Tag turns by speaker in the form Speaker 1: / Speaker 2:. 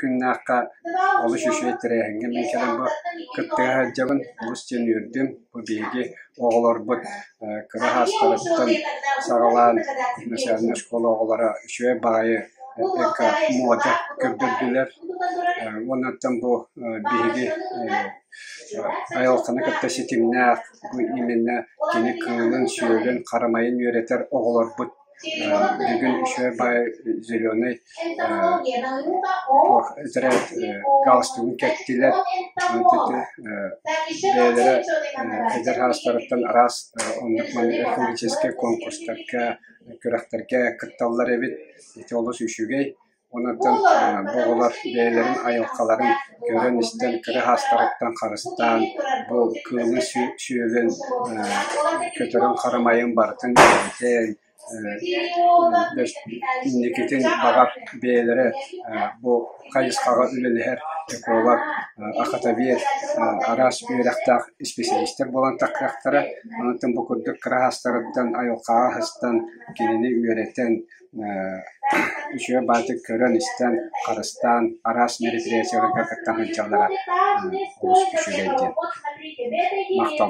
Speaker 1: күннээххэ олус үчүгэй тэрээһиҥҥэ мин кэлэн бу кыттыһа сылдьабын, олус диэн үөрдүм. Бу биһиги оҕолорбут кыра саастарыттан саҕалаан начальнай оскуола оҕолоро үчүгэй баҕайы эко-муода көрдөрдүлэр. Уонна оттон бу биһиги айылҕаны кытта ситимнээх бу именно кини кыылын-сүөлүн, харамайын үөрэтэр оҕолорбут бүгүн үчүгэй баҕайы зеленый туох галстугун кэттилэр, бэйэлэрэ эдэр саастарыттан араас оннук маннык экологическай конкурстарга, күрэхтэргэ кытталлар эбит. Ити олус үчүгэй. Онон бу оҕолор бэйэлэрин айылҕаларын көрөн-истэн, кыра саастарыттан харыстаан, бу кыылы-сүөлүн, көтөрүн-харамайын барытын үөрэтэн, инникитин баҕар бэйэлэрэ бу хайысхаҕа үлэлэһэр эколог, охотовед, араас үөрэхтээх исписэлиистэр буолан тахсыахтара. Онон бу курдук кыра саастарыттан айылҕаҕа сыстан, кинини үөрэтэн, үчүгэй баҕайытык көрөн-истэн, харыстаан, араас мероприятиеларга кытта сылдьаллара олус үчүгэй диэн. Махтал.